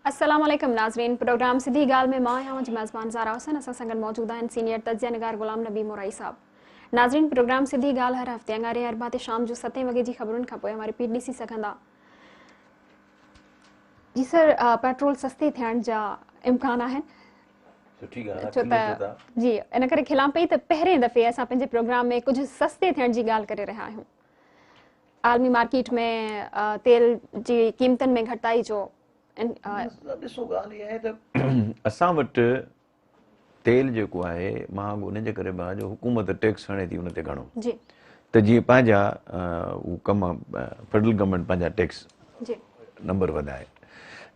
السلام عليڪم ناظرين پروگرام سڌي ڳالهه ۾ مان آهيان اوهان جي ميزبان زارا حسين اسان سان گڏ موجود آهن سينيئر تجزيه نگار غلام نبي مورائي صاحب ناظرين پروگرام سڌي ڳالهه هر هفتي اڱاري اربع تي شام جو ستين وڳي جي خبرن کان پوء اوهان رپيٽ ڏسي سگهندا جي سر پيٽرول سستي ٿيڻ جا امڪان آهن سٺي ڳالهه آهي کلو ڇو ٿا؟ جي ان ڪري کلان پئي ته پهرين دفعي اسان پنهنجي پروگرام ۾ ڪجهه سستي ٿيڻ جي ڳالهه ڪري رهيا آهيون عالمي مارڪيٽ ۾ تيل جي قيمتن ۾ گهٽتائي جو ڏسو ڳالهه اها آهي ته اسان وٽ تيل جيڪو آهي مهانگو ان جي ڪري به آهي جو حڪومت ٽيڪس هڻي ٿي ان تي گهڻو جي ته جيئن پنهنجا هو ڪم فيڊرل گورنمينٽ پنهنجا ٽيڪس جي نمبر وڌائي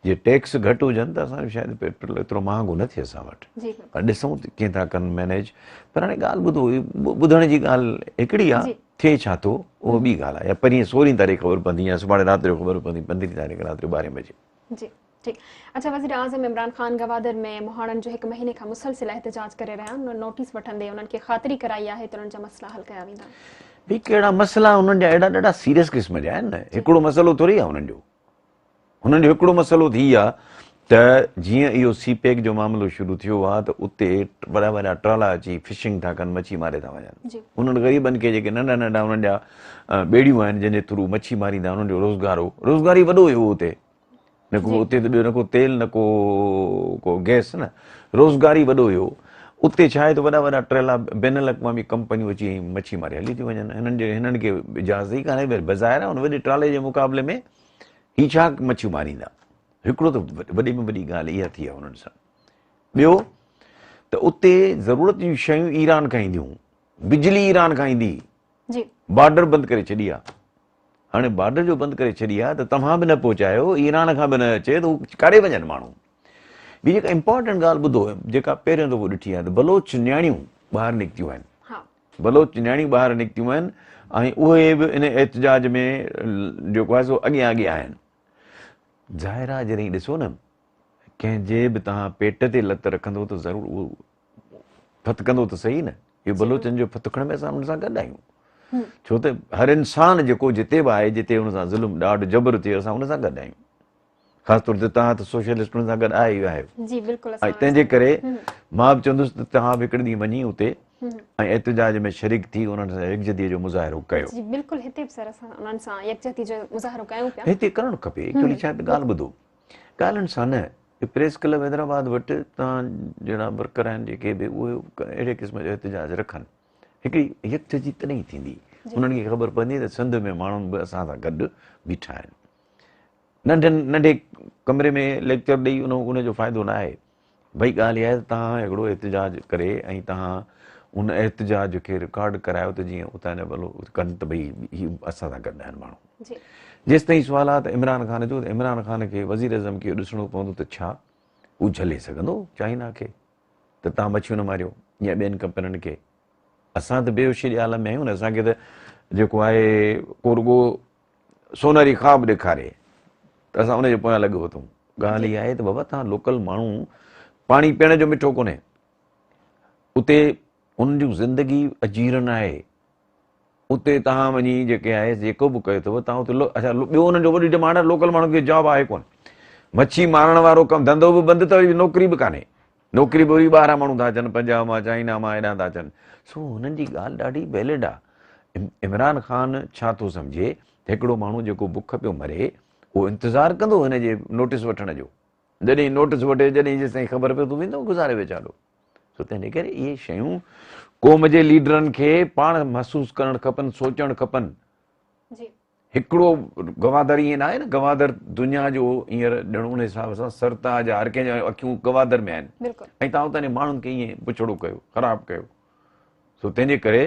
جي ٽيڪس گهٽ هجن ته اسان شايد پيٽرول ايترو مهانگو نه ٿئي اسان وٽ جي پر ڏسون ته ڪيئن ٿا ڪن مينيج پر هاڻي ڳالهه ٻڌو ٻڌڻ جي ڳالهه هڪڙي آهي ٿئي ڇا ٿو اهو ٻي ڳالهه آهي يا پرينء سورهين تاريخ خبر پوندي يا سڀاڻي رات جو خبر پوندي پندرهين تاريخ رات جو ٻارهين بجي جي ٺيڪ اڇا وزير اعظم عمران خان گوادر ۾ مهاڻن جو هڪ مهيني کان مسلسل احتجاج ڪري رهيا آهن انهن نوٽيس وٺندي انهن کي خاطري ڪرائي آهي ته انهن جا مسئلا حل ڪيا ويندا. ڀئي ڪهڙا مسئلا انهن جا اهڙا ڏاڍا سيريس قسم جا آهن نه هڪڙو مسئلو ٿوري آهي انهن جو انهن جو هڪڙو مسئلو ٿي آ ته جيئن اهو سي پيڪ جو معاملو شروع ٿيو آ ته اتي وڏا وڏا ٽرالا اچي فشنگ ٿا ڪن مڇي ماري ٿا وڃن انهن غريبن کي جيڪي ننڍا ننڍا انهن جا ٻيڙيون آهن جن جي ٿرو مڇي ماريندا انهن جو روزگار هو روزگار ئي وڏو هيو اتي نه ڪو اتي ته ٻيو نه ڪو تيل نه ڪو ڪو گئس نه روزگار ئي وڏو هيو اتي ڇا آهي ته وڏا وڏا ٽريلا بين الاقوامي ڪمپنيون اچي ۽ مڇي ماري هلي ٿيون وڃن هنن جي هنن کي اجازت ئي ڪانهي بظاهر آهي ان وڏي ٽرالي جي مقابلي ۾ هي ڇا مڇيون ماريندا هڪڙو ته وڏي ۾ وڏي ڳالهه اها ٿي آهي انهن سان ٻيو ته اتي ضرورت جون شيون ايران کان اينديون بجلي ايران کان ايندي جي بارڊر بند ڪري ڇڏي آهي هاڻي بارڊر جو بند ڪري ڇڏي ها ته توهان به نه پهچايو ايران کان به نه اچي ته هو ڪاڏي وڃن ماڻهو. ٻي جيڪا امپارٽنٽ ڳالهه ٻڌو جيڪا پهريون دفعو ڏٺي آهي ته بلوچ نياڻيون ٻاهر نڪتيون آهن بلوچ نياڻيون ٻاهر نڪتيون آهن ۽ اهي به ان احتجاج ۾ جيڪو آهي سو اڳيان اڳيان آهن ظاهر آهي جڏهن ڏسو نه ڪنهن جي به توهان پيٽ تي لت رکندو ته ضرور اهو ڦٿڪندو ته صحيح نه اهو بلوچن جو ڦٿڪڻ ۾ اسان ان سان گڏ آهيون ڇو ته هر انسان جيڪو جتي به آهي جتي ان سان ظلم ڏاڍ جبر ٿئي اسان ان سان گڏ آهيون خاص طور تي توهان ته سوشلسٽ ان سان گڏ آهي ئي آهيو جي بلڪل ۽ تنهن جي ڪري مان به چوندس ته توهان به هڪڙي ڏينهن وڃي اتي ۽ احتجاج ۾ شريڪ ٿي انهن سان يڪجهتي جو مظاهرو ڪيو. جي بلڪل هتي به سر اسان انهن سان يڪجهتي جو مظاهرو ڪيون پيا. هتي ڪرڻ کپي ايڪچولي ڇا ته ڳالهه ٻڌو ڳالهين سان نه پريس ڪلب حيدرآباد وٽ توهان جهڙا ورڪر آهن جيڪي به اهي اهڙي قسم جو احتجاج رکن هڪڙي يڪجهتي تڏهن ئي ٿيندي انهن کي خبر پوندي ته سنڌ ۾ ماڻهن به اسان سان گڏ بيٺا آهن ننڍن ننڍي ڪمري ۾ ليڪچر ڏئي ان ان جو فائدو نه آهي ڀئي ڳالهه اها آهي ته توهان هڪڙو احتجاج ڪري ۽ توهان ان احتجاج کي رڪارڊ ڪرايو ته جيئن اتان جا ڀلو ڪن ته ڀئي هي اسان سان گڏ آهن ماڻهو جيستائين سوال آهي ته عمران خان جو ته عمران خان کي وزير اعظم کي اهو ڏسڻو پوندو ته ڇا هو جهلي سگهندو چائنا کي ته توهان مڇيون نه ماريو يا ٻين ڪمپنين کي اسان ته بيهوشي جي عالم ۾ آهيون نه اسان کي ته جيڪو آهي ڪو رڳو سونهري خواب ڏيکاري ته اسان ان جي پويان لڳي وتون ڳالهه اها آهي ته بابا توهان لوڪل ماڻهو پاڻي پيئڻ جو مٺو ڪونهي اتي انهن جون زندگي اجيرن آهي اتي توهان وڃي جيڪي آهي جيڪو به ڪيو اٿو توهان اتي اڇا ٻيو انهن جو وڏي ڊمانڊ آهي لوڪل ماڻهن کي جاب آهي ڪونه مڇي مارڻ وارو ڪم ڌنڌو به بند ته وري نوڪري به ڪانهي نوڪري به وري ٻاهران ماڻهو ٿا اچن پنجاب مان چائنا مان هيڏانهن ٿا اچن سو هنن جي ڳالهه ڏاڍي ويلڊ آهي عمران خان ڇا ٿو سمجهي هڪڙو ماڻهو جيڪو بک پيو مري اهو انتظار ڪندو هن جي نوٽس وٺڻ جو جڏهن نوٽس وٺي جڏهن جيستائين خبر پئي تون ويندو گذاري ويچارو سو تنهن جي ڪري اهي شيون قوم جي ليڊرن کي پاڻ محسوس ڪرڻ کپن سوچڻ کپن جي هڪڙو گوادر ائين ناهي نه گوادر دنيا جو هينئر ڄڻ ان حساب سان سرتاج آهي هر ڪنهن جون اکيون گوادر ۾ آهن بلڪل ۽ توهان اتان جي ماڻهن کي ائين بڇڙو ڪيو خراب ڪيو سو تنهن جي ڪري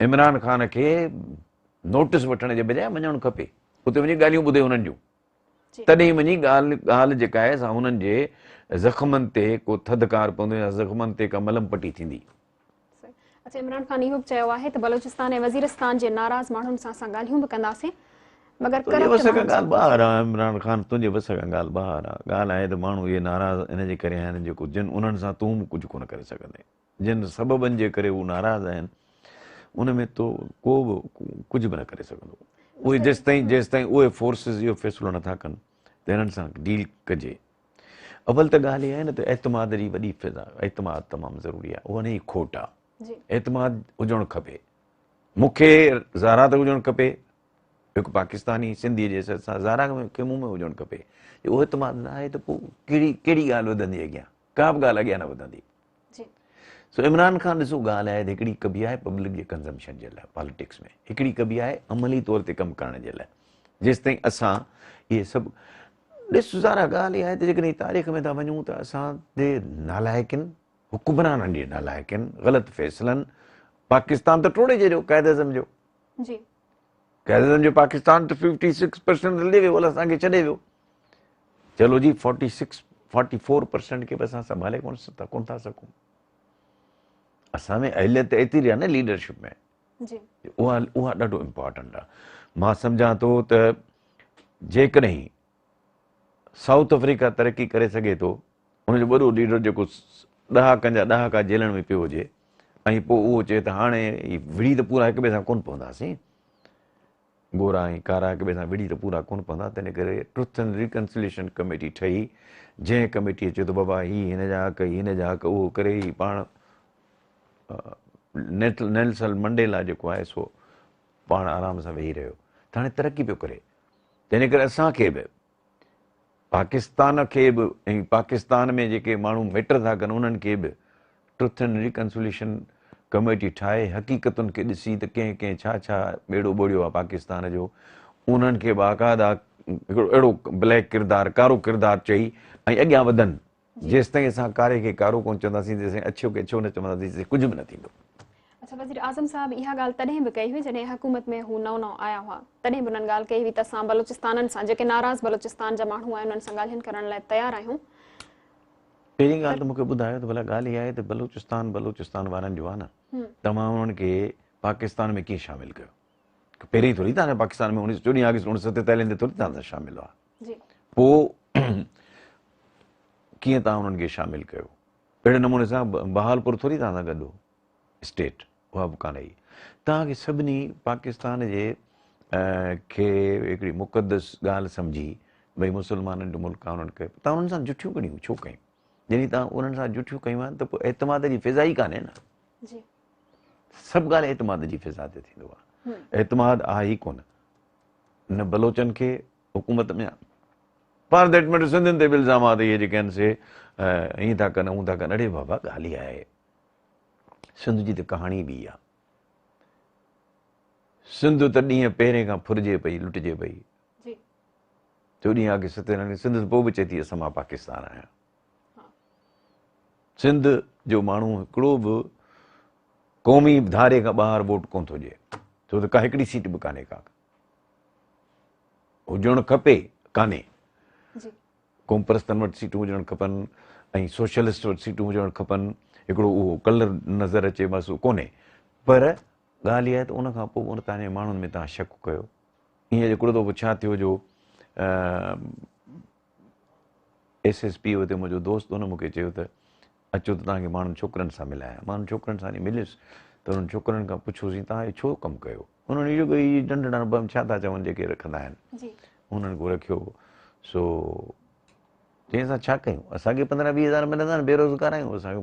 عمران خان کي نوٽس وٺڻ جي بجاء وڃڻ کپي اتي وڃي ڳالهيون ٻڌي انهن جون تڏهن وڃي ڳالهه ڳالهه جيڪا آهي سا انهن جي زخمن تي ڪو ٿڌڪار پوندو يا زخمن تي ڪا ملم پٽي ٿيندي. اڇا عمران خان اهو به چيو آهي ته بلوچستان ۽ وزيرستان جي ناراض ماڻهن سان اسان ڳالهيون به ڪنداسين مگر تنهنجي ڪرپٽ وس کان ماڻهن ڳالهه سان. ٻاهر آ عمران خان تنهنجي وس کان ڳالهه ٻاهر آ ڳالهه آهي ته ماڻهو اهي ناراض ان جي ڪري آهن جيڪو جن انهن سان تون به ڪجهه ڪونه ڪري سگهندين. جن سببن جي ڪري هو ناراض آهن ان ۾ تو ڪو به ڪجهه به نه ڪري سگهندو. اهي جيستائين جيستائين اهي فورسز اهو فيصلو نٿا ڪن ته هنن سان ڊيل ڪجي. اول ته ڳالهه اها آهي نه ته اعتماد جي وڏي فضا، اعتماد تمام ضروري آهي، اها ان جي کوٽ آهي. اعتماد هجڻ کپي، مون کي زارا تي هجڻ کپي، هڪ پاڪستاني سنڌي جي حيثيت سان زارا کي مون ۾ هجڻ کپي. جي اهو اعتماد نه آهي ته پوء ڪهڙي ڪهڙي ڳالهه وڌندي اڳيان، ڪا به ڳالهه اڳيان نه وڌندي. سو عمران خان ڏسو ڳالهه آهي ته هڪڙي ڪبي آهي پبلڪ جي ڪنزمپشن جي لاء پاليٽڪس ۾ هڪڙي ڪبي آهي عملي طور تي ڪم ڪرڻ جي لاء. جيستائين اسان اهي سڀ ڏس زارا ڳالهه اها آهي ته جيڪڏهن تاريخ ۾ ٿا وڃون ته اسان تي نالائقين حڪمرانن جي نالائقين غلط فيصلن پاڪستان ته ٽوڙي ڇڏيو قائد اعظم جو. جي. قائد اعظم جو پاڪستان ته 56% هلي ويو اسان کي ڇڏي ويو. چلو جي 46 44% کي به اسان سنڀالي ڪون ٿا سگهون. اسان ۾ اهليت ايتري آهي نه ليڊرشپ ۾. جي. اها ڏاڍو امپارٽنٽ آهي. مان سمجهان ٿو ته جيڪڏهن سائوٿ آفريڪا ترقي ڪري سگهي ٿو، ان جو وڏو ليڊر جيڪو ڏهاڪن جا ڏهاڪا جيلن ۾ پيو هجي ۽ پوء اهو چئي ته هاڻي وڙهي ته پورا هڪ ٻئي سان ڪونه پونداسين، گورا ۽ ڪارا هڪ ٻئي سان وڙهي ته پورا ڪونه پوندا، تنهن ڪري ٽروٿ اينڊ ريڪنسليشن ڪميٽي ٺهي، جنهن ڪميٽيء چيو ته بابا هي هن جا حق، هي هن جا حق، اهو ڪري هي پاڻ نيلسن منڊيلا جيڪو آهي سو پاڻ آرام سان ويهي رهيو ته هاڻي ترقي پيو ڪري. تنهن ڪري اسان کي به پاڪستان کي به ۽ پاڪستان ۾ جيڪي ماڻهو ميٽر ٿا ڪن انهن کي به ٽروٿ اينڊ ريڪنسليشن ڪميٽي ٺاهي حقيقتن کي ڏسي ته ڪنهن ڪنهن ڇا ڇا ٻيڙو ٻوڙيو آهي پاڪستان جو انهن کي باقاعده هڪڙو اهڙو بليڪ ڪردار ڪارو ڪردار چئي ۽ اڳيان وڌن. جيستائين اسان ڪاري کي ڪارو ڪونه چونداسين تيستائين اڇو کي اڇو نه چونداسين تيستائين ڪجهه به نه ٿيندو. اڇا وزير اعظم صاحب اها ڳالهه تڏهن به ڪئي هئي جڏهن حڪومت ۾ هو نئون نئون آيا هئا تڏهن به انهن ڳالهه ڪئي هئي ته اسان بلوچستانن سان جيڪي ناراض بلوچستان جا ماڻهو آهن انهن سان ڳالهين ڪرڻ لاء تيار آهيون. پهرين ڳالهه ته مون کي ٻڌايو ته ڀلا ڳالهه اها آهي ته بلوچستان بلوچستان وارن جو آهي نه توهان انهن کي پاڪستان ۾ ڪيئن شامل ڪيو پهرين ٿوري توهان پاڪستان ۾ 14 آگسٽ 1947 تي ٿوري توهان سان شامل هئا پوء ڪيئن توهان انهن کي شامل ڪيو اهڙي نموني سان بهالپور ٿوري توهان سان گڏ هو اسٽيٽ اها به ڪانه هئي توهان کي سڀني پاڪستان جي کي هڪڙي مقدس ڳالهه سمجهي ڀئي مسلمانن جو ملڪ آهي انهن کي توهان انهن سان جٺيون ڪهڙيون ڇو ڪيون جڏهن توهان انهن سان جٺيون ڪيون آهن ته پوء اعتماد جي فضا ئي ڪانهي نه جي سڀ ڳالهه اعتماد جي فضا تي ٿيندو آهي اعتماد آهي ئي ڪونه نه بلوچن کي حڪومت ۾ فار that matter سنڌين تي به الزام آهي ته اهي جيڪي آهن سي ائين ٿا ڪن هون ٿا ڪن اڙي بابا ڳالهه ئي آهي سنڌ جي ته ڪهاڻي ٻي آهي سنڌ ته ڏينهن پهرين کان ڦرجي پئي لٽجي پئي چوڏهين آگسٽ ستين سنڌ پوء به چئي ٿي اسان مان پاڪستان آهيان سنڌ جو ماڻهو هڪڙو به قومي ڌاري کان ٻاهر ووٽ ڪونه ٿو ڏئي ڇو ته ڪا هڪڙي سيٽ به ڪانهي ڪا هجڻ کپي ڪانهي. قومپرستن وٽ سيٽون هجڻ کپن ۽ سوشلسٽ وٽ سيٽون هجڻ کپن هڪڙو اهو ڪلر نظر اچي بس اهو ڪونهي پر ڳالهه اها آهي ته ان کان پوء ان تان جي ماڻهن ۾ تان شڪ ڪيو ائين هڪڙو دفعو ڇا ٿيو جو ايس ايس پي اتي منهنجو دوست ان مونکي چيو ته اچو ته توهان کي مان انهن ڇوڪرن سان ملايان. مان انهن ڇوڪرن سان وڃي مليس ته انهن ڇوڪرن کان پڇيوسين توهان اهو ڇو ڪم ڪيو؟ انهن اهو ڪيو هي ننڍڙا بم ڇا ٿا چون جيڪي رکندا آهن. انهن ڪو رکيو هو. سو چيائين اسان ڇا ڪيون؟ اسان کي پندرهن ويهه هزار ملندا آهن بيروزگار آهيون اسان کي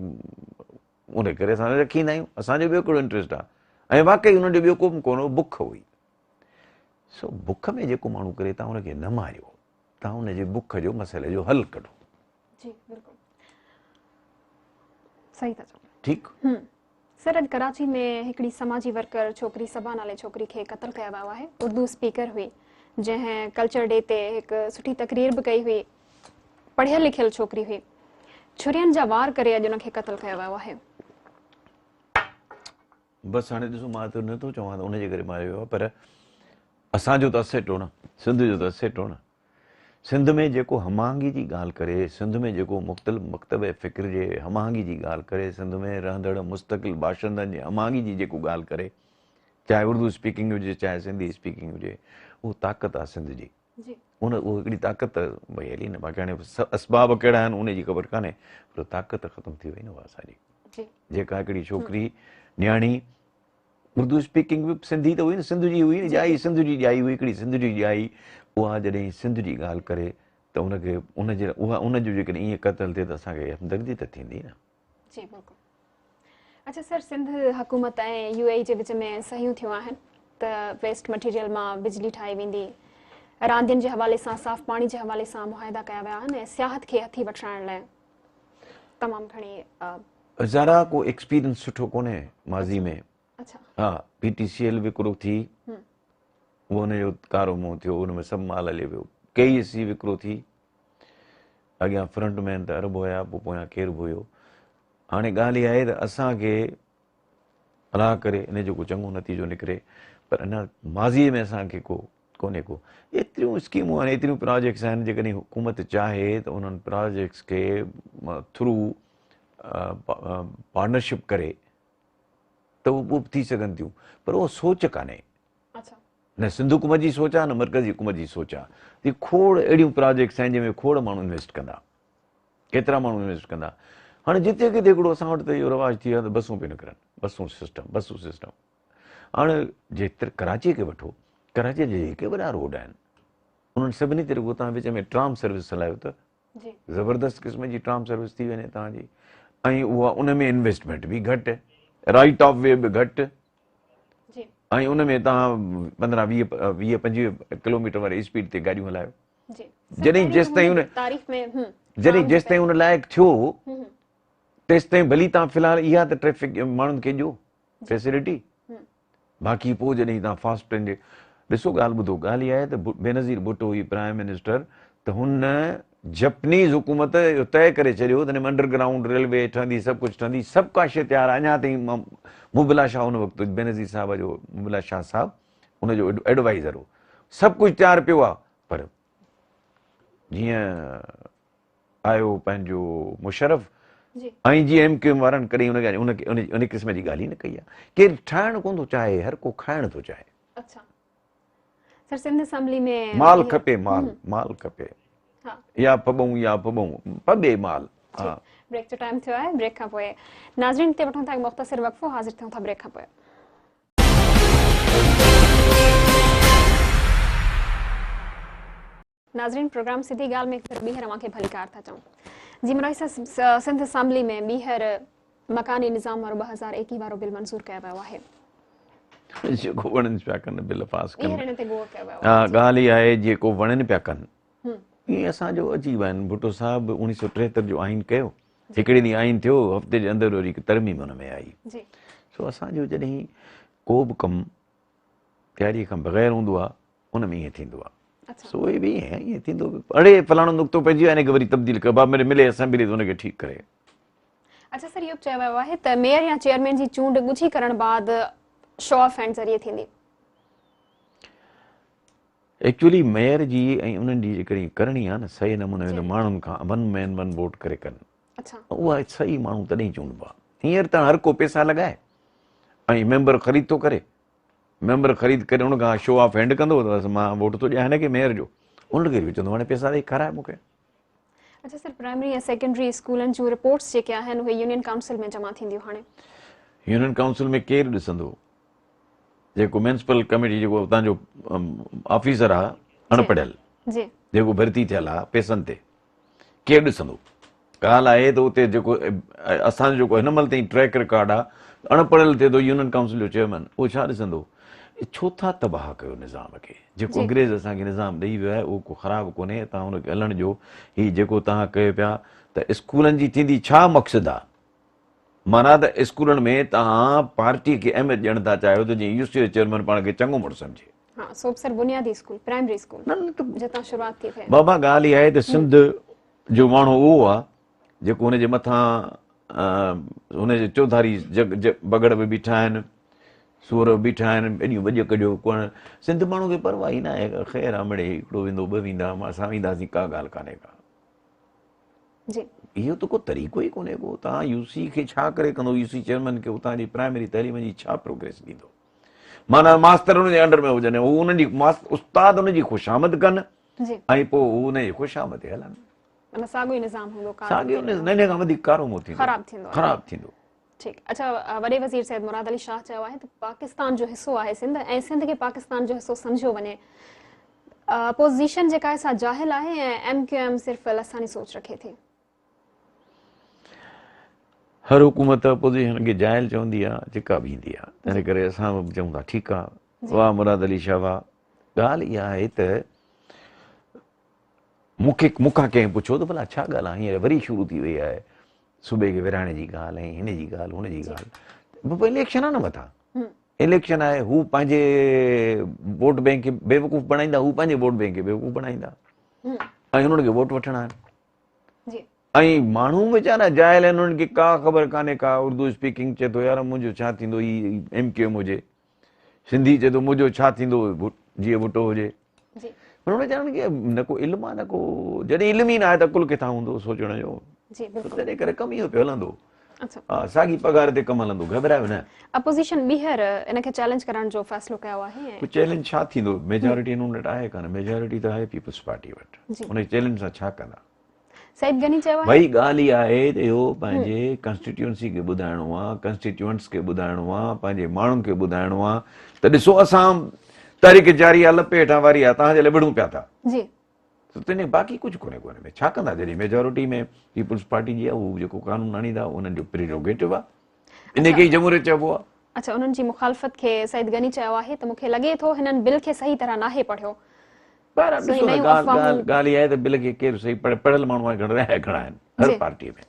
ان ڪري اسان رکي ايندا آهيون اسان جو ٻيو ڪهڙو انٽريسٽ آهي ۽ واقعي انهن جو ٻيو ڪو به ڪونه هو بک هئي. سو بک ۾ جيڪو ماڻهو ڪري توهان ان کي نه ماريو توهان ان جي بک جو مسئلي جو حل ڪڍو. جي بلڪل صحيح ٿا چئو. ٺيڪ. سر اڄ ڪراچي ۾ هڪڙي سماجي ورڪر ڇوڪري صبا نالي ڇوڪري کي قتل ڪيو ويو آهي اردو اسپيڪر هئي جنهن ڪلچر ڊي تي هڪ سٺي تقرير به ڪئي هئي پڙهيل لکيل ڇوڪري هئي ڇرين جا وار ڪري اڄ ان کي قتل ڪيو ويو آهي. بس هاڻي ڏسو مان ته نٿو چوان ته ان جي ڪري ماريو ويو آهي پر اسان جو ته اسيٽ هو نه سنڌ جو ته اسيٽ هو نه سنڌ ۾ جيڪو هم آهنگي جي ڳالهه ڪري، سنڌ ۾ جيڪو مختلف مڪتبه فڪر جي هم آهنگي جي ڳالهه ڪري، سنڌ ۾ رهندڙ مستقل باشندن جي هم آهنگي جي جيڪو ڳالهه ڪري، چاهي اردو اسپيڪنگ هجي چاهي سنڌي اسپيڪنگ هجي، اهو طاقت آهي سنڌ جي. ان اهو هڪڙي طاقت وئي هلي نه، باقي هاڻي اسباب ڪهڙا آهن ان جي خبر ڪانهي، پر طاقت ختم ٿي وئي نه اها اسان جي. جيڪا هڪڙي ڇوڪري نياڻي اردو اسپيڪنگ به سنڌي ته هئي نه، سنڌ جي هئي نه، ڄائي سنڌ جي ڄائي هئي، هڪڙي سنڌ جي ڄائي، اها جڏهن سنڌ جي ڳالهه ڪري ته ان کي ان جي اها ان جو جيڪڏهن ائين قتل ٿئي ته اسان کي همدردي ته ٿيندي نه. جي بلڪل. اڇا سر سنڌ حڪومت ۽ يو اي اي جي وچ ۾ صحيحون ٿيون آهن ته ويسٽ مٽيريل مان بجلي ٺاهي ويندي، راندين جي حوالي سان صاف پاڻي جي حوالي سان معاهدا ڪيا ويا آهن ۽ سياحت کي هٿي وٺرائڻ لاء تمام گهڻي. ذرا ڪو ايڪسپيرينس سٺو ڪونهي ماضي ۾. اڇا. ها پي ٽي سي ايل وڪرو ٿي اهو ان جو ڪارو منهن ٿيو ان ۾ سڀ مال هلي ويو. ڪي اي سي وڪرو ٿي اڳيان فرنٽ مين ته عرب هيا پوء پويان ڪير به هيو. هاڻي ڳالهه اها آهي ته اسان کي الله ڪري ان جو ڪو چڱو نتيجو نڪري پر اڃا ماضيء ۾ اسان کي ڪو ڪونهي ڪو ايتريون اسڪيمون آهن ايتريون پراجيڪٽس آهن جيڪڏهن حڪومت چاهي ته انهن پراجيڪٽس کي ٿرو پارٽنرشپ ڪري ته اهو به ٿي سگهن ٿيون پر اهو سوچ ڪانهي نه سنڌ حڪومت جي سوچ آهي نه مرڪزي حڪومت جي سوچ آهي کوڙ اهڙيون پراجيڪٽس آهن جنهن ۾ کوڙ ماڻهو انويسٽ ڪندا ڪيترا ماڻهو انويسٽ ڪندا هاڻي جتي ڪٿي هڪڙو اسان وٽ ته اهو رواج ٿي ويو آهي ته بسون پيون نڪرن بسون سسٽم بسون سسٽم هاڻي جيتر ڪراچيء کي وٺو ڪراچيء جا جيڪي وڏا روڊ آهن انهن سڀني تي رڳو توهان وچ ۾ ٽرام سروس هلايو ته زبردست قسم جي ٽرام سروس ٿي وڃي توهان جي ۽ اها ان ۾ انويسٽمينٽ به گهٽ رائٽ آف وي به گهٽ ۽ ان ۾ توهان 15 20 20 25 ڪلوميٽر واري اسپيڊ تي گاڏيون هلايو جڏهن جيستائين ان تاريخ ۾ جڏهن جيستائين ان لائق ٿيو تيستائين ڀلي توهان في الحال اها ته ٽريفڪ ماڻهن کي ڏيو فيسلٽي باقي پوء جڏهن توهان فاسٽ ٽرين جي ڏسو ڳالهه ٻڌو ڳالهه اها آهي ته بينظير ڀٽو هئي پرائم منسٽر ته هن جپنيز حڪومت اهو طئي ڪري ڇڏيو ته انڊر گرائونڊ ريلوي ٺهندي سڀ ڪجهه ٺهندي سڀ ڪا شيء تيار آهي اڃا تائين مبلا شاهه ان وقت بينظير صاحب جو مبلا شاهه صاحب ان جو ايڊوائزر هو سڀ ڪجهه تيار پيو آهي پر جيئن آيو پنهنجو مشرف ۽ جي ايم ڪيو ايم وارن ڪڏهن ان ان ان قسم جي ڳالهه ئي نه ڪئي آهي ڪير ٺاهڻ ڪونه ٿو چاهي هر ڪو کائڻ ٿو چاهي. اڇا سر سنڌ اسيمبلي ۾ مال کپي مال مال کپي يا پٻون يا پٻون پٻي مال. ها بريڪ جو ٽائيم ٿيو آهي بريڪ کان پوء ناظرين تي وٺون ٿا هڪ مختصر وقفو حاضر ٿيون ٿا بريڪ کان پوء. ناظرين پروگرام سڌي ڳالهه ۾ هڪ ڀيرو ٻيهر اوهان کي ڀليڪار ٿا چئون. جي مرائي صاحب سنڌ اسيمبلي ۾ ٻيهر مڪاني نظام وارو 2021 وارو بل منظور ڪيو ويو آهي. جيڪو وڻن پيا ڪن بل پاس ڪن. ٻيهر ان تي غور ڪيو ويو آهي. ها ڳالهه اها آهي جيڪو وڻن پيا ڪن. ائين اسان جو عجيب آهن ڀٽو صاحب 1973 جو آئين ڪيو هڪڙي ڏينهن آئين ٿيو هفتي جي اندر وري هڪ ترميم ان ۾ آئي. سو اسان جو جڏهن ڪو به ڪم تياري کان بغير هوندو آهي ان ۾ ائين ٿيندو آهي سو اهي به ائين ائين ٿيندو اڙي فلاڻو نقطو پئجي ويو ان کي وري تبديل ڪر بابا ملي ملي اسيمبلي ته ان کي ٺيڪ ڪري. اڇا سر اهو به چيو ويو آهي ته ميئر يا چيئرمين جي چونڊ ڳجهي ڪرڻ بعد شو آف هينڊ ذريعي ٿيندي. ايڪچولي ميئر جي ۽ انهن جي جيڪڏهن ڪرڻي آهي نه صحيح نموني ته ماڻهن کان ون مين ون ووٽ ڪري ڪن. اڇا. اها صحيح ماڻهو تڏهن چونڊبا. هينئر ته هر ڪو پيسا لڳائي ۽ ميمبر خريد ٿو ڪري. ميمبر خريد ڪري ان کان شو آف هينڊ ڪندو ته بس مان ووٽ ٿو ڏيان هن کي ميئر جو. ان کي به چوندو هاڻي پيسا ڏئي کارائي مون کي. اڇا سر پرائمري ۽ سيڪنڊري اسڪولن جون رپورٽس جيڪي آهن اهي يونين ڪائونسل ۾ جمع ٿينديون هاڻي. يونين ڪائونسل ۾ ڪير ڏسندو؟ جيڪو ميونسپل ڪميٽي جيڪو اتان جو آفيسر آ اڻ پڙهيل جيڪو ڀرتي ٿيل آ پيسن تي ڪير ڏسندو؟ ڳالهه آهي ته اتي جيڪو اسان جو جيڪو هن مهل تائين ٽريڪ رڪارڊ آ اڻ پڙهيل ٿئي ٿو يونين ڪائونسل جو چيئرمين اهو ڇا ڏسندو؟ ڇو ٿا تباهه ڪيو نظام کي جيڪو انگريز اسان کي نظام ڏئي ويو آهي اهو ڪو خراب ڪونهي توهان ان کي هلڻ ڏيو هي جيڪو توهان ڪيو پيا ته اسڪولن جي ٿيندي ڇا مقصد آ معنيٰ ته اسڪولن ۾ توهان پارٽي کي اهميت ڏيڻ ٿا چاهيو ته جيئن يو سي جو چيئرمين پاڻ کي چڱو مڙس سمجهي. ها سو به سر بنيادي اسڪول پرائمري اسڪول نه نه ته جتان شروعات ٿي ٿئي. بابا ڳالهه اها آهي ته سنڌ جو ماڻهو اهو آهي جيڪو هن جي مٿان هن جي چوڌاري بگهڙ به بيٺا آهن سوئر به بيٺا آهن ايڏيون وڄ ڪڍيو ڪونه سنڌ ماڻهو کي پرواهه ئي ناهي خير آ مڙئي هڪڙو ويندو ٻه ويندا اسان وينداسين ڪا ڳالهه ڪانهي ڪا. جي. اهو ته ڪو طريقو ئي ڪونهي ڪو توهان يو سي کي ڇا ڪري ڪندو يو سي چيئرمين کي اتان جي پرائمري تعليم جي ڇا پروگريس ڏيندو معنيٰ ماستر ان جي انڊر ۾ هجن هو انهن جي استاد ان جي خوشامد ڪن ۽ پوء هو ان جي خوشامد تي هلن معنيٰ ساڳيو ئي نظام هوندو ساڳيو نه ان کان وڌيڪ ڪارو منهن ٿيندو خراب ٿيندو خراب ٿيندو ٺيڪ اڇا وڏي وزير سيد مراد علي شاهه چيو آهي ته پاڪستان جو حصو آهي سنڌ ۽ سنڌ کي پاڪستان جو حصو سمجهيو وڃي. اپوزيشن جيڪا آهي سا جاهل آهي ۽ ايم ڪيو ايم صرف لساني سوچ رکي ٿي. هر حڪومت اپوزيشن کي جاهل چوندي آ جيڪا به ايندي آ تنهن ڪري اسان به چئون ٿا ٺيڪ آ واه مراد علي شاهه واه ڳالهه اها آهي ته مون کي مون کان ڪنهن پڇيو ته ڀلا ڇا ڳالهه آهي هينئر وري شروع ٿي وئي آهي صوبي کي ورهائڻ جي ڳالهه ۽ هن جي ڳالهه هن جي ڳالهه بابا اليڪشن آ نه مٿان اليڪشن آهي هو پنهنجي ووٽ بينڪ کي بيوقوف بڻائيندا هو پنهنجي ووٽ بينڪ کي بيوقوف بڻائيندا ۽ هنن کي ووٽ وٺڻا آهن ۽ ماڻهو ويچارا جاهل آهن انهن کي ڪا خبر ڪانهي ڪا اردو اسپيڪنگ چئي ٿو يار منهنجو ڇا ٿيندو هي ايم ڪيو ايم هجي سنڌي چئي ٿو منهنجو ڇا ٿيندو جيئي ڀٽو هجي پر انهن ويچارن کي نه ڪو علم آهي نه ڪو جڏهن علم ئي نه آهي ته عقل ڪٿان هوندو سوچڻ جو تنهن ڪري ڪم اهو پيو هلندو ها ساڳي پگهار تي ڪم هلندو گهٻرايو نه. اپوزيشن ٻيهر ان کي چئلينج ڪرڻ جو فيصلو ڪيو آهي ۽. پوء چئلينج ڇا ٿيندو ميجارٽي انهن وٽ آهي ڪانه ميجارٽي ته آهي پيپلز پارٽي وٽ ان کي چئلينج سان ڇا ڪندا. سعيد غني چيو آهي. ڀئي ڳالهه اها آهي ته اهو پنهنجي ڪانسٽيٽيونسي کي ٻڌائڻو آهي ڪانسٽيٽيونٽس کي ٻڌائڻو آهي پنهنجي ماڻهن کي ٻڌائڻو آهي ته ڏسو اسان تحريڪ جاري آهي لپي هيٺان واري آهي توهان جي لاء وڙهون پيا ٿا. جي. ته تنهن باقي ڪجهه ڪونهي ڪو ان ۾ ڇا ڪندا جڏهن ميجارٽي ۾ پيپلز پارٽي جي آهي هو جيڪو قانون آڻيندا انهن جو پريروگيٽو آهي ان کي ئي جمهوريت چئبو آهي. اڇا انهن جي مخالفت کي سعيد غني چيو آهي ته مون کي لڳي ٿو هنن بل کي صحيح طرح ناهي پڙهيو. بهرحال ڏسو نه ڳالهه ڳالهه ڳالهه اها آهي ته بل کي ڪير صحيح پڙهي پڙهيل ماڻهو آهي گهڻا رهيا گهڻا آهن هر پارٽي ۾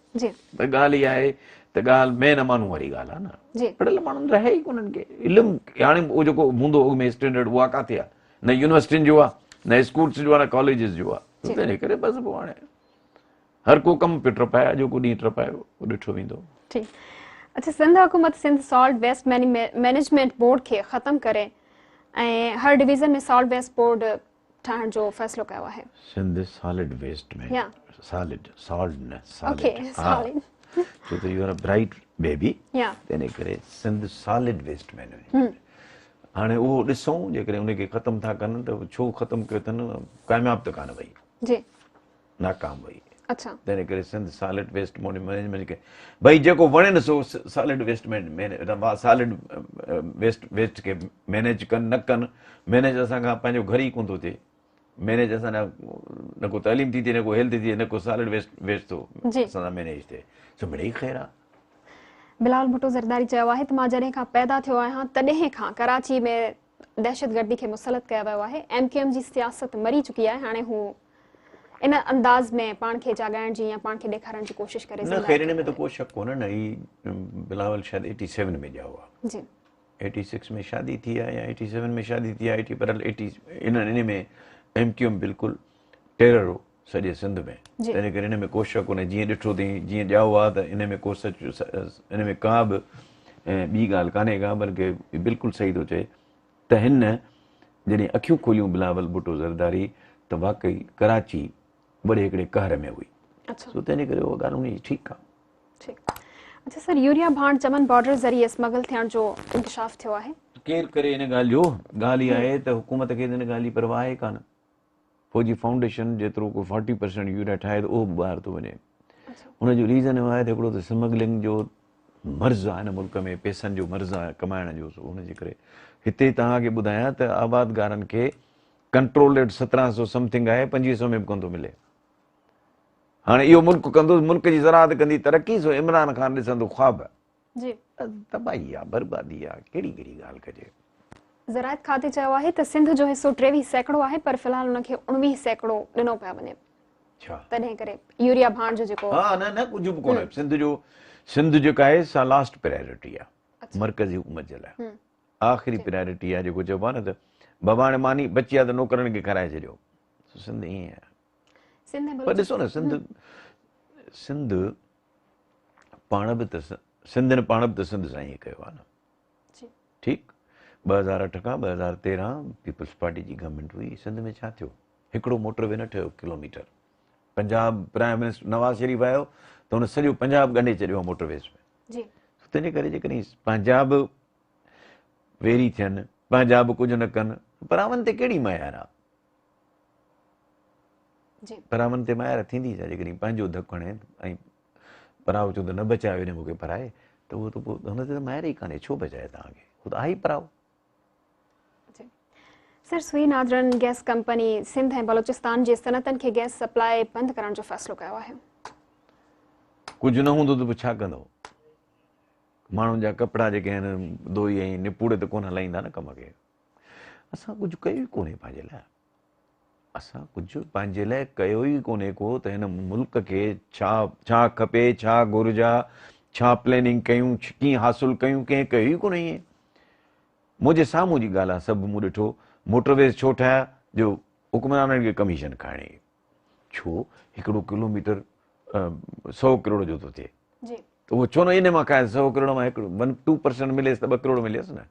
ته ڳالهه اها آهي ته ڳالهه مين مانو واري ڳالهه آهي نه پڙهيل ماڻهن رهيا ئي ڪونهن ڪي علم هاڻي اهو جيڪو هوندو اڳ ۾ اسٽينڊرڊ اها ڪاٿي آهي نه يونيورسٽين جو آ نه اسڪولس جو آ نه ڪاليجز جو آ تنهن ڪري بس پوء هاڻي هر ڪو ڪم پيو ٽپائي اڄوڪو ڏينهن ٽپايو ڏٺو ويندو. ٺيڪ اڇا سنڌ حڪومت Sindh solid waste management board کي ختم ڪري ۽ هر ڊويزن ۾ سالڊ ويسٽ بورڊ ٺاهڻ جو فيصلو ڪيو آهي. Sindh solid waste ۾ solid solid نه سالڊ ها ڇو ته you are a bright baby تنهن ڪري سنڌ سالڊ ويسٽ مئنيجمينٽ هاڻي اهو ڏسون جيڪڏهن ان کي ختم ٿا ڪن ته ڇو ختم ڪيو اٿن ڪامياب ته ڪانه وئي جي ناڪام وئي اڇا تنهن ڪري سنڌ سالڊ ويسٽ مئنيجمينٽ کي ڀئي جيڪو وڻين سو solid waste solid waste waste کي مئنيج ڪن نه ڪن مئنيج اسان کان پنهنجو گهر ئي ڪونه ٿو ٿئي مئنيج اسان جا نه ڪو تعليم ٿي ٿئي نه ڪو هيلٿ ٿي نه ڪو سالڊ ويسٽ ويسٽ ٿو اسان سان مئنيج ٿئي سو مڙئي خير آ بلاول ڀٽو زرداري چيو آهي ته مان جڏهن کان پيدا ٿيو آهيان تڏهن کان ڪراچي ۾ دهشتگردي کي مسلط ڪيو ويو آهي، ايم ڪيو ايم جي سياست مري چڪي آهي، هاڻي هو ان انداز ۾ پاڻ کي جاڳائڻ جي يا پاڻ کي ڏيکارڻ جي ڪوشش ڪري نه خير ان ۾ ته ڪو شڪ ڪونهي نه هي بلاول شايد ايٽي سيون ۾ ڄائو آهي جي ايٽي سڪس ۾ شادي ٿي آهي يا ايٽي سيون ۾ شادي ٿي آهي ايٽي پر ايٽي ان ان ۾ ايم ڪيو ايم بلڪل ٽيرر هو سڄي سنڌ ۾ تنهن ڪري ان ۾ ڪو شڪ ڪونهي جيئن ڏٺو اٿئي جيئن ڄائو آ ته ان ۾ ڪو سچ ان ۾ ڪا به ٻي ڳالهه ڪانهي ڪا بلڪه بلڪل صحيح ٿو چئي ته هن جڏهن اکيون کوليون بلاول ڀٽو زرداري ته واقعي ڪراچي وڏي هڪڙي قهر ۾ هئي سو تنهن ڪري اها ڳالهه ان جي ٺيڪ آ. ٺيڪ اڇا سر يوريا ڀاڻ چمن بارڊر ذريعي اسمگل ٿيڻ جو انڪشاف ٿيو آهي. ڪير ڪري ان ڳالهه جو ڳالهه اها آهي ته حڪومت کي ان ڳالهه جي پرواهه ئي ڪانه. فوجي فائونڊيشن جيترو ڪو فورٽي پرسينٽ يوريا ٺاهي ته اهو به ٻاهر ٿو وڃي ان جو ريزن اهو آهي ته هڪڙو ته سمگلنگ جو مرض آهي هن ملڪ ۾ پيسن جو مرض آهي ڪمائڻ جو سو ان جي ڪري هتي توهان کي ٻڌايان ته آبادگارن کي ڪنٽرول ريٽ 1700 سمٿنگ آهي 2500 ۾ به ڪونه ٿو ملي هاڻي اهو ملڪ ڪندو ملڪ جي زراعت ڪندي ترقي سو عمران خان ڏسندو خواب جي. تباهي آ بربادي آ ڪهڙي ڪهڙي ڳالهه ڪجي. زراعت کاتي چيو آهي ته سنڌ جو حصو 23% آهي پر في الحال ان کي 19% ڏنو پيو وڃي. ڇا؟ تڏهن ڪري يوريا ڀاڻ جو جيڪو. ها نه نه ڪجهه به ڪونهي سنڌ جو سنڌ جيڪا آهي سا لاسٽ پرائرٽي آ مرڪزي حڪومت جي لاء آخري پرائرٽي آ جيڪو چئبو آ نه ته بابا هاڻي ماني بچي آ ته نوڪرن کي کارائي ڇڏيو سنڌ ائين آ. سنڌ ۽ پر ڏسو نه سنڌ سنڌ پاڻ به ته سنڌين پاڻ به ته سنڌ سان ائين ڪيو آهي نه ٺيڪ 2008 کان 2013 پيپلز پارٽي جي گورنمينٽ هئي سنڌ ۾ ڇا ٿيو هڪڙو موٽر وي نه ٺهيو kilometre Punjab prime minister Nawaz Sharif آيو ته هن سڄو پنجاب ڳنڍي ڇڏيو آهي موٽر ويز ۾ جي تنهنجي ڪري جيڪڏهن پنهنجا به ويري ٿين پنهنجا به ڪجهه نه ڪن پراون تي ڪهڙي ميار آهي پراون تي ميار ٿيندي ڇا جيڪڏهن پنهنجو ڌڪ هڻي ۽ پرائو چوندو نه بچايو هن مون کي پرائي ته اهو ته پوء هن تي ته ميار ئي ڪانهي ڇو بچائي توهان کي هو ته آهي ئي پرائو. Sir Sui Northern gas company Sindh ۽ Balochistan جي صنعتن کي گئس سپلاء بند ڪرڻ جو فيصلو ڪيو آهي. ڪجهه نه هوندو ته پوء ڇا ڪندو؟ ماڻهن جا ڪپڙا جيڪي آهن ڌوئي ۽ نپوڙي ته ڪونه هلائيندا نه ڪم کي. اسان ڪجهه ڪيو ئي ڪونهي پنهنجي لاء. اسان ڪجهه پنهنجي لاء ڪيو ئي ڪونهي ڪو ته هن ملڪ کي ڇا ڇا کپي، ڇا گهرج آ، ڇا پلاننگ ڪيون، ڪيئن حاصل ڪيون، ڪنهن ڪيو ئي ڪونهي ائين. منهنجي سامهون جي ڳالهه آ، سڀ مون ڏٺو، موٽر ويز ڇو ٺاهيا جو حڪمرانن کي ڪميشن کائڻي. ڇو هڪڙو ڪلوميٽر سئو ڪروڙ جو ٿو ٿئي ته اهو ڇو نه ان مان کائي سئو ڪروڙ مان هڪڙو ون ٽو پرسنٽ مليس ته ٻه ڪروڙ مليس نه.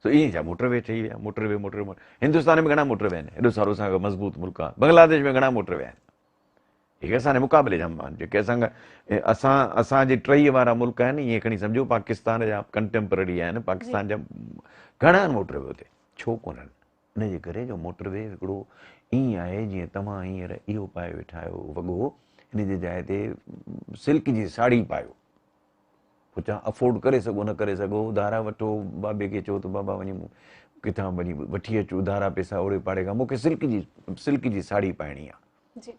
سو ائين ڇا موٽر وي ٺهي ويا، motor V motor V Hindustan ۾ گهڻا موٽر وي آهن، هيڏو سارو اسان کان مضبوط ملڪ آ، بنگلاديش ۾ گهڻا موٽر وي آهن. هي اسان جي مقابلي جا جيڪي اسان اسان اسان جي ٽهي وارا ملڪ آهن ائين کڻي سمجهو پاڪستان جا ڪنٽيمپرري آهن پاڪستان جا گهڻا آهن موٽر وي اتي ڇو ڪونهن ان جي ڪري جو موٽر وي هڪڙو ائين آهي جيئن توهان هينئر اهو پائي ويٺا آهيو وڳو ان جي جاء تي سلڪ جي ساڙهي پايو پوء توهان افورڊ ڪري سگهو نه ڪري سگهو اڌارا وٺو بابي کي چئو ته بابا وڃي ڪٿان وڃي وٺي اچ اڌارا پيسا اوڙي پاڙي کان مون کي سلڪ جي سلڪ جي ساڙهي پائڻي آ جي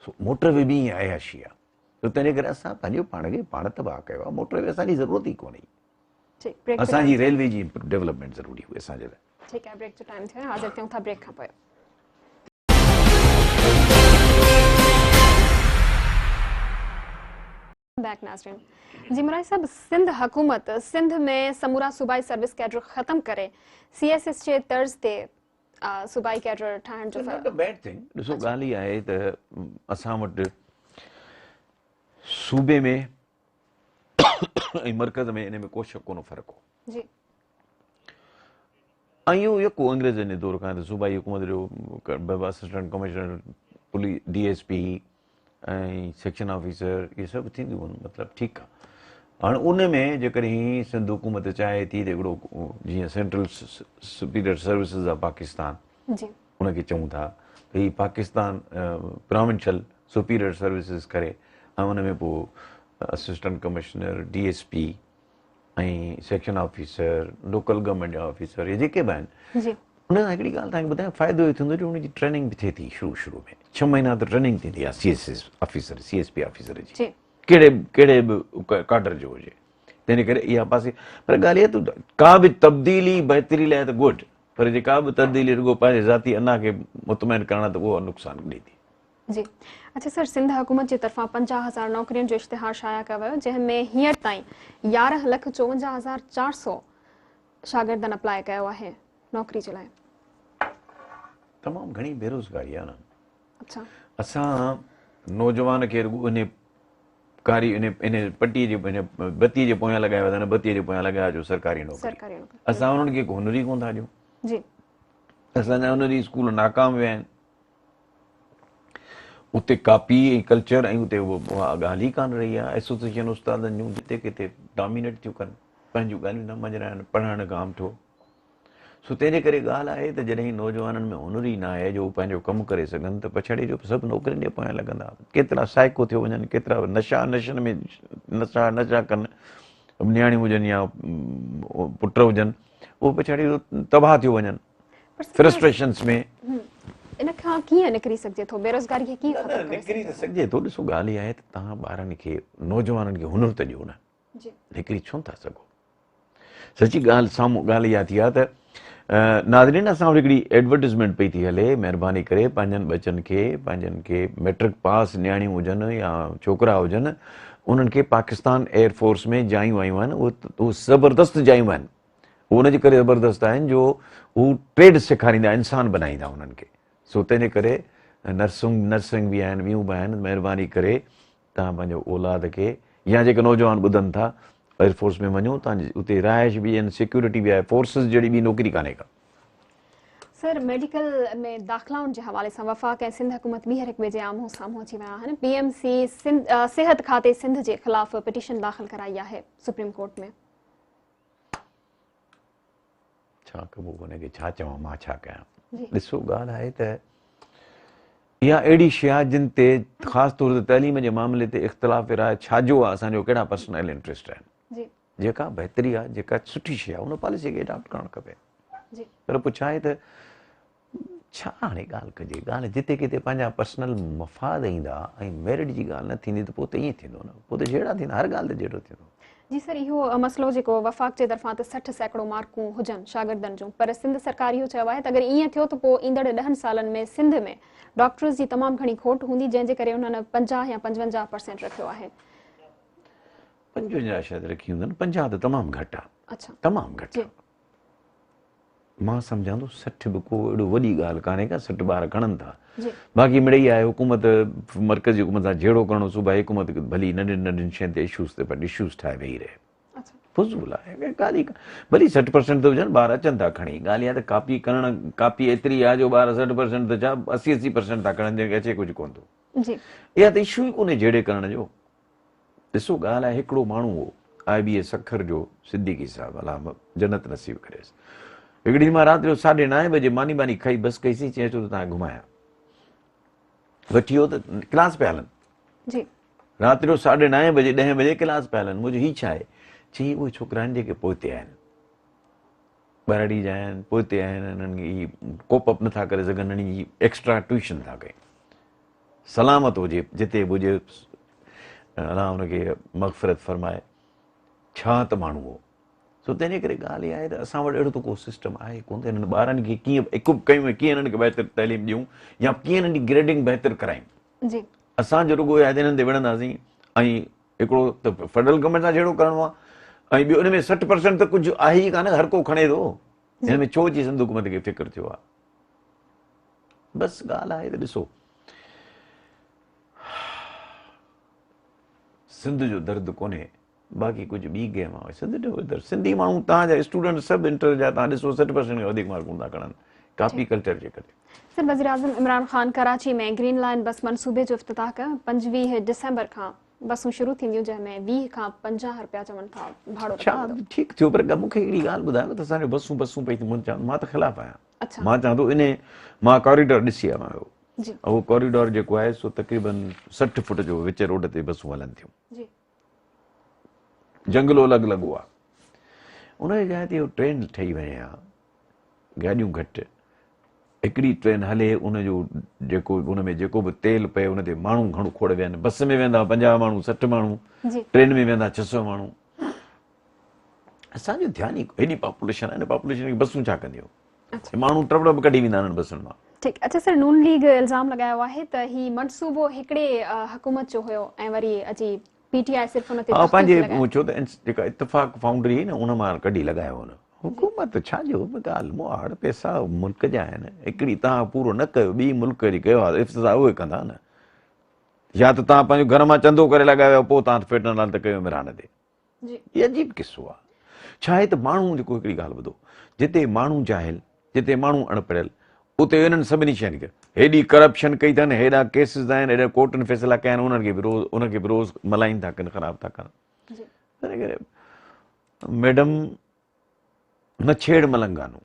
سو موٽر وي به ائين عياشي آ تو تنهن ڪري اسان پنهنجو پاڻ کي پاڻ تباهه ڪيو آ موٽر وي اسان جي ضرورت ئي ڪونهي اسان جي ريلوي جي ڊيولپمينٽ ضروري هئي اسان جي لاء ٺيڪ آهي بريڪ جو ٽائيم ٿيو آهي حاضر ٿيون ٿا بريڪ کان پوء. بيڪ ناظرين جي مرائي صاحب سنڌ حڪومت سنڌ ۾ سمورا صوبائي سروس ڪيڊر ختم ڪري سي ايس ايس جي طرز تي صوبائي ڪيڊر ٺاهڻ جو not a bed thing ڏسو ڳالهه اها آهي ته اسان وٽ صوبي ۾ ۽ مرڪز ۾ ان ۾ ڪو شڪ ڪونه فرق هو جي ۽ اهو يڪو انگريزن جي دور کان ته صوبائي حڪومت جو assistant commissioner police D S P ۽ section officer اهي سڀ ٿينديون هن مطلب ٺيڪ آ هاڻ ان ۾ جيڪڏهن سنڌ حڪومت چاهي ٿي ته هڪڙو جيئن central superior services of Pakistan جي ان کي چئون ٿا ته هي پاڪستان پراونشل سپيريئر سروسز ڪري ۽ ان ۾ پوء assistant commissioner D S P ۽ section officer local government جا آفيسر اهي جيڪي به آهن جي ان سان هڪڙي ڳالهه توهان کي ٻڌايان فائدو اهو ٿيندو جو ان جي ٽريننگ به ٿئي ٿي شروع شروع ۾ ڇهه مهينا ته ٽريننگ ٿيندي آهي C S S officer C S P officer جي ڪهڙي ڪهڙي به ڪاڊر جو هجي تنهن ڪري اها پاسي پر ڳالهه اها ته ڪا به تبديلي بهتري لاء ته گڊ پر جي ڪا به تبديلي رڳو پنهنجي ذاتي انا کي مطمئن ڪرڻ ته اهو نقصان ڏئي ٿي. جي اڇا سر سنڌ حڪومت جي طرفان 50,000 نوڪرين جو اشتهار شايع ڪيو ويو جنهن ۾ هينئر تائين يارهن لک چوونجاهه هزار چار سو شاگردن اپلاء ڪيو آهي نوڪري جي لاء. تمام گهڻي بيروزگاري آهي نه. اڇا. اسان نوجوان کي رڳو انهي ڪاري انهي انهي پٽي جي انهي بتي جي پويان لڳايو ويندا آهن بتي جي پويان لڳايا اچو سرڪاري نوڪري. سرڪاري نوڪري. اسان انهن کي هنر ئي ڪونه ٿا ڏيون. جي. اسان جا هنري اسڪول ناڪام ويا آهن. اتي ڪاپي ۽ ڪلچر ۽ اتي اها ڳالهه ئي ڪانه رهي آهي ايسوسيئيشن استادن جون جتي ڪٿي ڊامينيٽ ٿيون ڪن پنهنجون ڳالهيون نه مڃرائن پڙهائڻ کان آمٺو سو تنهن جي ڪري ڳالهه آهي ته جڏهن نوجوانن ۾ هنر ئي نه آهي جو هو پنهنجو ڪم ڪري سگهن ته پڇاڙي جو سڀ نوڪرين جي پويان لڳندا ڪيترا سائيڪو ٿيو وڃن ڪيترا نشا نشن ۾ نشا نشا ڪن نياڻيون هجن يا پٽ هجن اهو پڇاڙي جو تباهه ٿيو وڃن فرسٽريشنس ۾. ان کان ڪيئن نڪري سگهجي ٿو بيروزگاري کي ڪيئن ختم ڪري نڪري ته سگهجي ٿو ڏسو ڳالهه اها آهي ته توهان ٻارن کي نوجوانن کي هنر ته ڏيو نه نڪري ڇو نٿا سگهو سچي ڳالهه سامهون ڳالهه اها ٿي آهي ته ناظرين اسان وٽ هڪڙي ايڊورٽيزمينٽ پئي ٿي هلي مهرباني ڪري پنهنجن ٻچن کي پنهنجن کي ميٽرڪ پاس نياڻيون هجن يا ڇوڪرا هجن انهن کي پاڪستان ايئر فورس ۾ جايون آيون آهن اهي زبردست جايون آهن هو ان جي ڪري زبردست آهن جو هو ٽريڊ سيکاريندا انسان بنائيندا انهن کي سو تنهن جي ڪري نرسنگ نرسنگ به آهن ٻيون به آهن مهرباني ڪري توهان پنهنجو اولاد کي يا جيڪي نوجوان ٻڌن ٿا ايئر فورس ۾ وڃو تان اتي رهائش به آهن سيڪيورٽي به آهي فورسز جهڙي ٻي نوڪري ڪانهي ڪا. سر ميڊيڪل ۾ داخلائن جي حوالي سان وفاق ۽ سنڌ حڪومت ٻيهر هڪ ٻئي جي آمهون سامهون اچي ويا آهن پي ايم سي سنڌ صحت کاتي سنڌ جي خلاف پٽيشن داخل ڪرائي آهي سپريم ڪورٽ ۾. ڇا ڪبو ان کي ڇا چوان مان ڇا ڪيان ڏسو ڳالهه آهي ته اها اهڙي شيء آهي جن تي خاص طور تي تعليم جي معاملي تي اختلاف راء ڇا جو آهي اسان جو ڪهڙا پرسنل انٽريسٽ آهن جيڪا بهتري آهي جيڪا سٺي شيء آهي ان پاليسي کي اڊاپٽ ڪرڻ کپي پر پوء ڇا آهي ته ڇا هاڻي ڳالهه ڪجي، ڳالهه جتي ڪٿي پنهنجا پرسنل مفاد ايندا ۽ ميرٽ جي ڳالهه نه ٿيندي ته پوء ته ائين ٿيندو نه، پوء ته جهيڙا ٿيندا، هر ڳالهه تي جهيڙو ٿيندو. جي سر اهو مسئلو جيڪو وفاق جي طرفان ته 60% مارڪون هجن شاگردن جون پر سنڌ سرڪار اهو چيو آهي ته اگر ائين ٿيو ته پوء ايندڙ 10 سالن ۾ سنڌ ۾ ڊاڪٽرز جي تمام گهڻي کوٽ هوندي جنهن جي ڪري انهن 50 يا 55 پرسينٽ رکيو آهي. 55 شايد رکي هوندن 50 ته تمام گهٽ آهي. اڇا. تمام گهٽ آهي. مان سمجهان ٿو 60 به ڪو اهڙو وڏي ڳالهه ڪانهي ڪا 60 ٻار کڻن ٿا باقي مڙئي آهي حڪومت مرڪزي حڪومت سان جهيڙو ڪرڻو صوبائي حڪومت ڀلي ننڍين ننڍين شين تي اشوز تي پر اشوز ٺاهي ويهي رهي فضول آهي ڳالهه ئي ڀلي 60% ته هجن ٻار اچن ٿا کڻي ڳالهه اها ته ڪاپي ڪرڻ ڪاپي ايتري آهي جو ٻار 60% ته ڇا 80 80% ٿا کڻن جنهن کي اچي ڪجهه ڪونه ٿو اها ته اشو ئي ڪونهي جهيڙي ڪرڻ جو ڏسو ڳالهه آهي هڪڙو ماڻهو هو آء بي اي سکر جو صديقي صاحب الله جنت نصيب ڪريس هڪڙي ڏينهن مان رات جو 9:30 بجي ماني باني کائي بس ڪئي سين چي اچو ته توهان کي گهمايان وٺي ويو ته ڪلاس پيا هلن جي رات جو 9:30 بجي 10 بجي ڪلاس پيا هلن مون چيو هي ڇا آهي چي اهي ڇوڪرا آهن جيڪي پوئتي آهن ٻهراڙي جا آهن پوئتي آهن انهن کي هي ڪوپ اپ نٿا ڪري سگهن انهن جي ايڪسٽرا ٽيوشن ٿا ڪيون سلامت هجي جتي به هجي الله ان کي مغفرت فرمائي ڇا ته ماڻهو هو سو تنهن جي ڪري ڳالهه اها آهي ته اسان وٽ اهڙو ته ڪو سسٽم آهي ڪونه ته انهن ٻارن کي ڪيئن اڪوپ ڪيون ۽ ڪيئن انهن کي بهتر تعليم ڏيون يا ڪيئن انهن جي گريڊنگ بهتر ڪرايون جي اسان جو رڳو اهو آهي ته انهن تي وڙهنداسين ۽ هڪڙو ته فيڊرل گورنمينٽ سان جهيڙو ڪرڻو آهي ۽ ٻيو ان ۾ 60% ته ڪجهه آهي ئي ڪانه هر ڪو کڻي ٿو هن ۾ ڇو اچي سنڌ حڪومت کي فڪر ٿيو آهي بس ڳالهه آهي ته ڏسو سنڌ جو درد ڪونهي باقي ڪجهه ٻي گيم آهي سنڌ جو درد سنڌي ماڻهو توهان جا اسٽوڊنٽ سڀ انٽر جا توهان ڏسو 60% کان وڌيڪ مارڪون ٿا کڻن ڪاپي ڪلچر جي ڪري. سر وزير اعظم Imran Khan Karachi ۾ green line bus منصوبي جو افتتاح ڪيو 25 ڊسمبر کان بسون شروع ٿينديون جنهن ۾ 20 کان 50 رپيا چون ٿا ڀاڙو رکيو ويندو. ٺيڪ ٿيو پر مون کي هڪڙي ڳالهه ٻڌايو ته اسان جو بسون بسون پئي ٿي مان ته خلاف آهيان. مان چوان ٿو انهي مان ڪاريڊور ڏسي آيو آهيان اهو ڪاريڊور جيڪو آهي سو تقريبن 60 فوٽ جو وچ روڊ تي بسون هلن ٿيون جنگلو الڳ لڳو آهي ان جي جاء تي اهو ٽرين ٺهي وڃي ها گاڏيون گهٽ هڪڙي ٽرين هلي ان جو جيڪو ان ۾ جيڪو به تيل پئي ان تي ماڻهو گهڻو کوڙ ويهن بس ۾ ويندا 50 ماڻهو 60 ماڻهو ٽرين ۾ ويندا 600 ماڻهو اسان جو ڌيان ئي هيڏي پاپوليشن آهي ان پاپوليشن کي بسون ڇا ڪنديون ماڻهو ٽپ ٽپ ڪڍي ويندا آهن بسن مان. ٺيڪ اڇا سر نون ليگ الزام لڳايو آهي ته هي منصوبو هڪڙي حڪومت جو هيو ۽ وري اچي پي ٽي آء صرف ان تي تختيون ٿي لڳائي. ڇو ته جيڪا اتفاق فائونڊري هئي نه ان مان ڪڍي لڳايو هن حڪومت ڇا جو به ڳالهه مهاڙ پيسا ملڪ جا آهن هڪڙي توهان پورو نه ڪيو ٻي ملڪ جي ڪيو ها افتتاح اهي ڪندا نه يا ته توهان پنهنجو گهر مان چندو ڪري لڳايو پوء توهان فيٽنل ته ڪيو عمران تي. هي عجيب قصو آ. ڇا آهي ته ماڻهو جيڪو هڪڙي ڳالهه ٻڌو جتي ماڻهو جاهل جتي ماڻهو اڻ پڙهيل اتي انهن سڀني شين کي هيڏي ڪرپشن ڪئي اٿن هيڏا ڪيسز آهن هيڏا ڪورٽن فيصلا ڪيا آهن انهن کي به روز انهن کي به روز ملائين ٿا ڪن خراب ٿا ڪن تنهن ڪري ميڊم نه ڇيڙ ملنگانو.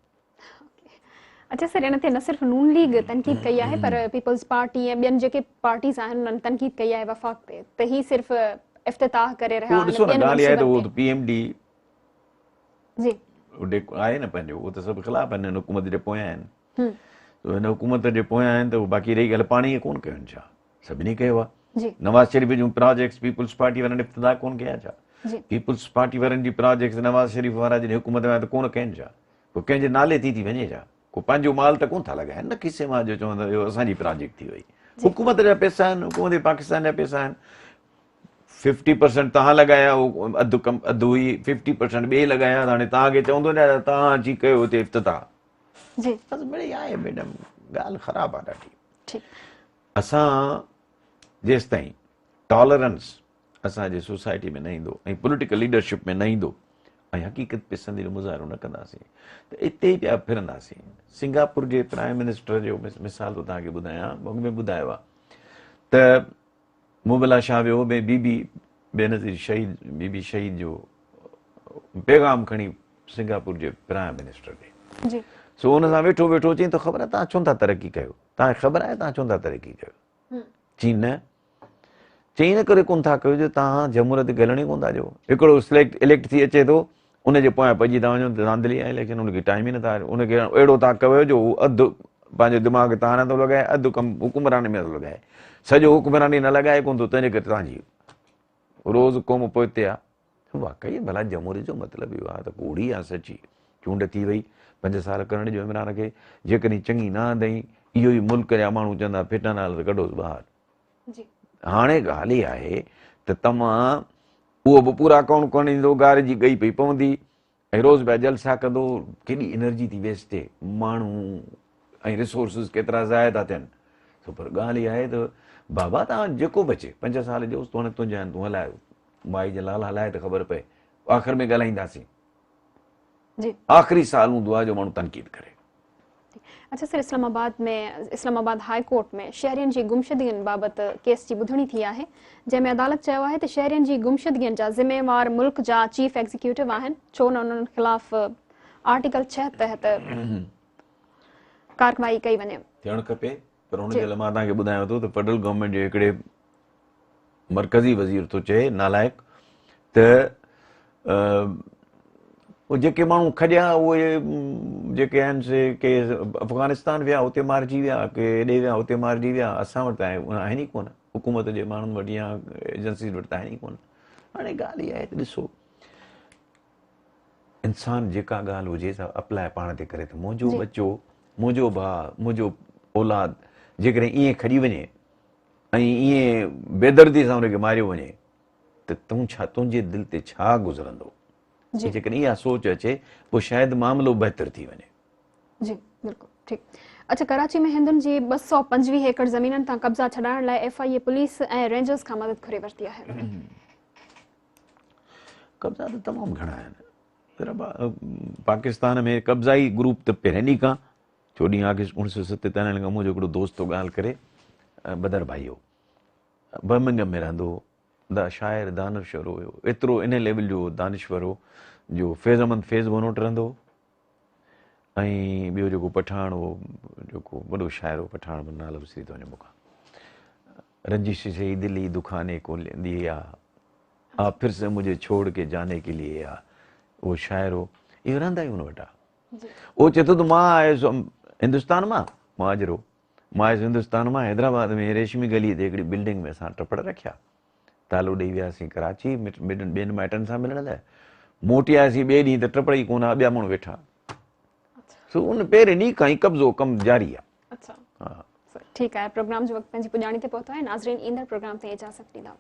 اچا سر ان تي نه صرف نون ليگ تنقيد ڪئي آهي پر پيپلز پارٽي ۽ ٻين جيڪي پارٽيز آهن انهن تنقيد ڪئي آهي وفاق تي ته هي صرف افتتاح ڪري رهيا آهن ڏسو نه ڳالهه اها آهي ته اهو ته پي ايم ڊي جي آهي نه پنهنجو اهو ته سڀ خلاف آهن هن حڪومت جي پويان آهن ته هن حڪومت جي پويان آهن ته باقي رهي ڳالهه پاڻ ئي ڪون ڪيون ڇا سڀني ڪيو آهي نواز شريف جون پراجيڪٽس پيپلز پارٽي وارن افتتاح ڪون ڪيا ڇا پيپلز پارٽي وارن جي پراجيڪٽس نواز شريف وارا جڏهن حڪومت ۾ آيا ته ڪون ڪين ڇا پوء ڪنهن جي نالي ٿي ٿي وڃي ڇا ڪو پنهنجو مال ته ڪون ٿا لڳائن نه کيسي مان جو چوندا اهو اسان جي پراجيڪٽ ٿي وئي حڪومت جا پيسا آهن حڪومت پاڪستان جا پيسا آهن 50% تهان لڳايا اڌ ڪم اڌ هئي 50% ٻئي لڳايا هاڻي تهان کي چوندو نه تهان اچي ڪيو هتي افتتاح جي بس مڙئي آهي ميڊم ڳالهه خراب آهي ڏاڍي ٺيڪ اسان جيستائين ٽالرنس اسان جي سوسائٽي ۾ نه ايندو ۽ پوليٽيڪل ليڊرشپ ۾ نه ايندو ۽ حقيقت پسندي جو مظاهرو نه ڪنداسين ته اتي ئي پيا ڦرنداسين. سنگاپور جي پرائم منسٽر جو مثال ٿو توهان کي ٻڌايان، اڳ ۾ ٻڌايو آهي ته مبلا شاهه ويو ۾ بي بي بينظير شهيد بي بي شهيد جو پيغام کڻي سنگاپور جي پرائم منسٽر ڏي. جي. سو ان سان ويٺو ويٺو چئين ته خبر آهي توهان ڇو ٿا ترقي ڪيو؟ توهان کي خبر آهي توهان ڇو ٿا ترقي ڪيو؟ چئين نه. چئين ان ڪري ڪونه ٿا ڪيو جو توهان جمهوريت کي هلڻ ئي ڪونه ٿا ڏيو. هڪڙو سليڪٽ اليڪٽ ٿي اچي ٿو ان جي پويان پئجي ٿا وڃو ڌانڌلي آهي اليڪشن ان کي ٽائيم ئي نٿا ان کي اهڙو ٿا ڪيو جو هو اڌ پنهنجو دماغ تان نه ٿو لڳائي، اڌ ڪم حڪمراني ۾ ٿو لڳائي. سڄو حڪمراني نه لڳائي ڪونه ٿو، تنهنجي ڪري تان جي روز قوم پوئتي آ. واقعي ڀلا جمهوريت جو مطلب اهو آ ته ڪوڙي يا سچي چونڊ ٿي وئي، 5 سال ڪرڻ ڏجو عمران کي، جيڪڏهن چڱي نه آندئين اهو ئي ملڪ جا ماڻهو چوندا ڦٽا نال ته ڪڍوس ٻاهر. هاڻي ڳالهه اها آهي ته توهان اهو به پورا ڪونه ڪرڻ ڏيندو، گار جي ڳئي پئي پوندي ۽ روز پيا جلسا ڪندو، ڪيڏي انرجي ٿي ويسٽ ٿئي، ماڻهو ۽ ريسورسز ڪيترا ضايع ٿا ٿين. سو پر ڳالهه اها آهي ته بابا توهان جيڪو به اچي 5 سال ڏيوس، تون هاڻي تنهنجا آهن، تون هلاء، مائي جي لال هلاء ته خبر پئي، آخر ۾ ڳالهائينداسين. آخري سال هوندو آهي جو ماڻهو تنقيد ڪري. اڇا سر اسلام آباد هاء ڪورٽ ۾ شهرين جي گمشدگين بابت ڪيس جي ٻڌڻي ٿي آهي جنهن ۾ عدالت چيو آهي ته شهرين جي گمشدگين جا ذميوار ملڪ جا چيف ايگزيڪيوٽو آهن، ڇو نه انهن خلاف آرٽيڪل 6 تحت ڪارروائي ڪئي وڃي. ٿيڻ کپي پر ان جي لاء مان توهان کي ٻڌايان ٿو ته فيڊرل گورنمينٽ جي هڪڙي مرڪزي وزير ٿو چئي نالائق ته جيڪي ماڻهو کڄيا اهي جيڪي آهن سي ڪي افغانستان ويا اتي مارجي ويا، ڪي هيڏي ويا اتي مارجي ويا، اسان وٽ ته آهن ئي ڪونه، حڪومت جي ماڻهن وٽ يا ايجنسيز وٽ ته آهن ئي ڪونه. هاڻي ڳالهه اها آهي ته ڏسو انسان جيڪا ڳالهه هجي سا اپلاء پاڻ تي ڪري ته منهنجو ٻچو، منهنجو ڀاء، منهنجو اولاد جيڪڏهن ائين کڄي وڃي ۽ ائين بيدردي سان ان کي ماريو وڃي ته تون ڇا، تنهنجي دل تي ڇا گذرندو؟ جيڪڏهن اها سوچ اچي پوء شايد معاملو بهتر ٿي وڃي. جي بلڪل ٺيڪ. اڇا ڪراچي ۾ هندن جي 225 ايڪڙ زمينن تان قبضا ڇڏائڻ لاء F I A police ۽ Rangers کان مدد گهري ورتي آهي. قبضا ته تمام گهڻا آهن. پاڪستان ۾ قبضائي گروپ ته پهرين ڏينهن کان 14 آگسٽ 1947 کان منهنجو هڪڙو دوست ٿو ڳالهه ڪري، بدر ڀائي هو، برمنگهم ۾ رهندو هو، شاعر دانشور هيو، ايترو ان ليول جو دانشور هو جو فيض احمد فيض به ان وٽ رهندو هو ۽ ٻيو جيڪو پٺاڻ هو، جيڪو وڏو شاعر هو پٺاڻ، نالو وسري ٿو وڃي مون کان، رنجش سي هي دل هي دکاني ڪو ليا، آ پھر سي مجھي ڇوڙ ڪي جاني ڪي ليي آ، اهو شاعر هو، اهو رهندا ئي ان وٽ آ. اهو چئي ٿو ته مان آيس هندستان مان، مهاجر هو، مان آيس هندستان مان، حيدرآباد ۾ ريشمي گلي تي هڪڙي بلڊنگ ۾ اسان ٽپڙ رکيا، تالو ڏئي وياسين ڪراچي ٻين مائٽن سان ملڻ لاء، موٽي آياسين ٻئي ڏينهن ته ٽپڙ ئي ڪونه ها، ٻيا ماڻهو ويٺا. سو ان پهرين ڏينهن کان ئي قبضو ڪم جاري آ. ٺيڪ آهي، پروگرام جو وقت پنهنجي پڄاڻي تي پهتو آهي. ناظرين ايندڙ پروگرام تائين اجازت ڏيندا.